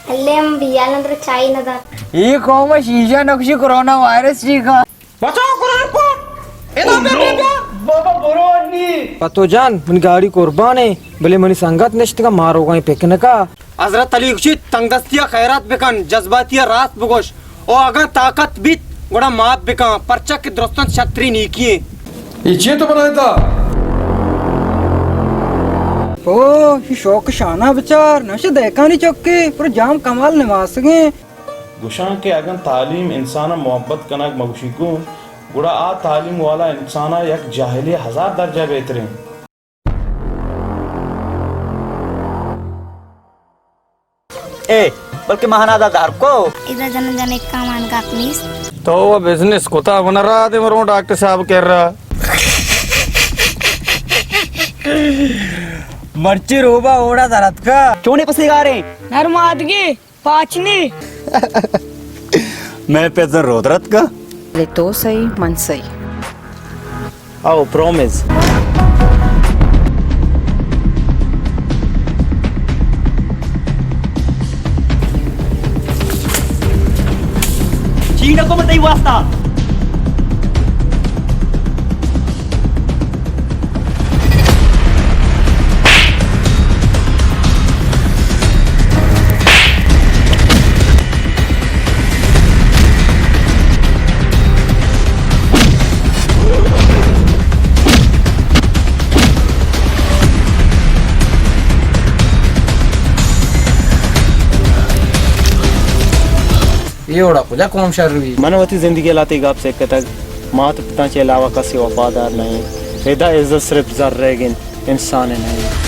اللہ ہم بیال اندر چائے نہ دات۔ یہ قوم شیشہ نقشی کرونا وائرس ٹھیک ہے۔ بچاؤ قرآن پاک۔ ادا بے بے بیا۔ بابا برو انی۔ پتو جان، منی گاڑی قربان ہے، بلے منی سنگت نشتگا ماروگائیں پکنکا۔ حضرت علی گوشیت، تنگ دستی ء خیرات بکن، جذباتی ء راست بگوش، او اگاں طاقت بیت گڑا معاف بکن، پرچا کہ درستاں شرتریں نیکی ایں۔ اے چے تو بنائتا؟ او، شی شوق شانہ بچار، نوشہ دہکانی چکے، پر جام کمال نماسگیں۔ گوشاں کہ اگاں تعلیم انسان ء محبت کنگ مگوشی گوں، گڑا آ تعلیم والا انسان ء یک جاہلے ہزار درجہ بہتریں۔ اے، بلکہ مہنادا دار کو۔ ادا جن جن ایک کام آن گپ نیست۔ تو وہ بزنس کتا، وہ نہ رہا دے مروں ڈاکٹر صاحب کر رہا۔ مرچی روبا اوڑا درد کا۔ چونے پسی گارے؟ نرم آدگی۔ پاچنی۔ میں پہ زن رودرت کا۔ لے تو سہی، من سہی۔ او پرومس۔ چین کو متئی واسطہ۔ اے وڑا کجا قوم شر ہوئی؟ من وتی زندگی ء لہتے گپ سکتگ، مات پتاں چہ علاوہ کسے وفادار نہ انت۔ ادا عزت صرف زر رہ گنت، انسان ء نہ انت۔